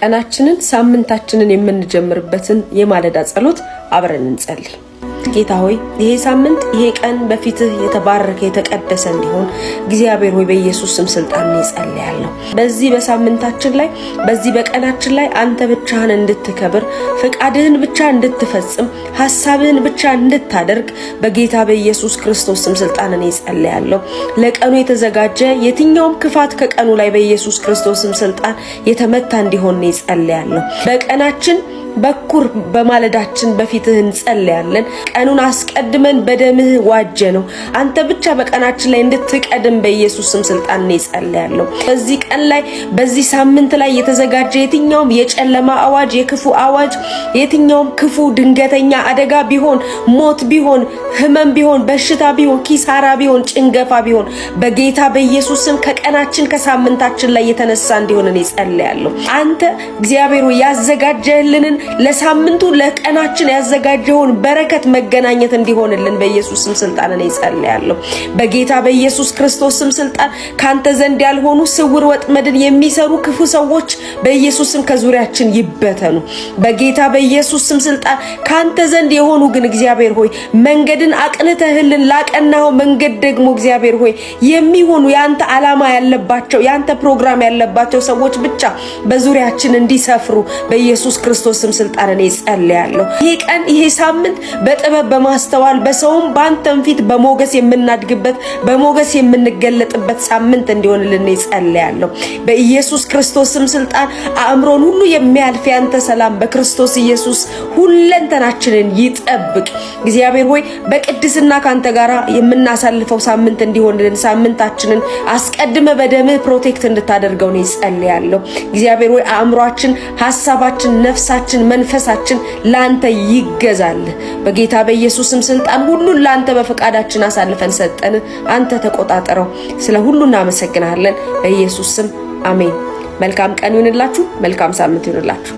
ቀናችንን ሳምንታችንን የምንጀምርበትን የማለዳ ጸሎት አብረን እንጸልይ። ጌታ ሆይ፣ ይሄ ሳምንት፣ ይሄ ቀን በፊትህ የተባረከ፣ የተቀደሰ እንዲሆን እግዚአብሔር ሆይ በኢየሱስ ስም ስልጣን እጸልያለሁ። በዚህ በሳምንታችን ላይ፣ በዚህ በቀናችን ላይ አንተ ብቻህን እንድትከብር፣ ፈቃድህን ብቻ እንድትፈጽም፣ ሐሳብህን ብቻ እንድታደርግ በጌታ በኢየሱስ ክርስቶስ ስም ስልጣን እኔ እጸልያለሁ። ለቀኑ የተዘጋጀ የትኛውም ክፋት ከቀኑ ላይ በኢየሱስ ክርስቶስ ስም ስልጣን የተመታ እንዲሆን እኔ እጸልያለሁ። በቀናችን በኩር በማለዳችን በፊትህ እንጸልያለን። ቀኑን አስቀድመን በደምህ ዋጀነው። አንተ ብቻ በቀናችን ላይ እንድትቀድም በኢየሱስ ስም ስልጣን እኔ እጸልያለሁ። በዚህ ቀን ላይ፣ በዚህ ሳምንት ላይ የተዘጋጀ የትኛውም የጨለማ አዋጅ፣ የክፉ አዋጅ፣ የትኛውም ክፉ ድንገተኛ አደጋ ቢሆን፣ ሞት ቢሆን፣ ህመም ቢሆን፣ በሽታ ቢሆን፣ ኪሳራ ቢሆን፣ ጭንገፋ ቢሆን በጌታ በኢየሱስ ስም ከቀናችን ከሳምንታችን ላይ የተነሳ እንዲሆን እኔ እጸልያለሁ። አንተ እግዚአብሔር ሆይ ያዘጋጀህልንን፣ ለሳምንቱ ለቀናችን ያዘጋጀውን በረከት መገናኘት እንዲሆንልን በኢየሱስ ስም ስልጣን እኔ እጸልያለሁ። በጌታ በኢየሱስ ክርስቶስ ስም ስልጣን ካንተ ዘንድ ያልሆኑ ስውር ወጥመድን የሚሰሩ ክፉ ሰዎች በኢየሱስ ስም ከዙሪያችን ይበተኑ። በጌታ በኢየሱስ ስም ስልጣን ካንተ ዘንድ የሆኑ ግን እግዚአብሔር ሆይ መንገድን አቅንተህልን ላቀናኸው መንገድ ደግሞ እግዚአብሔር ሆይ የሚሆኑ የአንተ ዓላማ ያለባቸው፣ የአንተ ፕሮግራም ያለባቸው ሰዎች ብቻ በዙሪያችን እንዲሰፍሩ በኢየሱስ ክርስቶስ ስም ስልጣን እኔ እጸልያለሁ። ይሄ ቀን፣ ይሄ ሳምንት በጥበብ፣ በማስተዋል፣ በሰውም በአንተም ፊት በሞገስ የምናድግበት፣ በሞገስ የምንገለጥበት ሳምንት እንዲሆንልን እጸልያለሁ። በኢየሱስ ክርስቶስ ስም ስልጣን አእምሮን ሁሉ የሚያልፍ ያንተ ሰላም በክርስቶስ ኢየሱስ ሁለንተናችንን ይጠብቅ። እግዚአብሔር ሆይ በቅድስና ካንተ ጋር የምናሳልፈው ሳምንት እንዲሆንልን ሳምንታችንን አስቀድመህ በደምህ protect እንድታደርገው እኔ እጸልያለሁ። እግዚአብሔር ሆይ አእምሯችን፣ ሐሳባችን፣ ነፍሳችን፣ መንፈሳችን ላንተ ይገዛል። በጌታ በኢየሱስ ስም ስልጣን ሁሉን ላንተ በፈቃዳችን አሳልፈን ሰጠን። አንተ ተቆጣጠረው። ስለ ሁሉ እናመሰግናለን። በኢየሱስ ስም አሜን። መልካም ቀን ይሁንላችሁ። መልካም ሳምንት ይሁንላችሁ።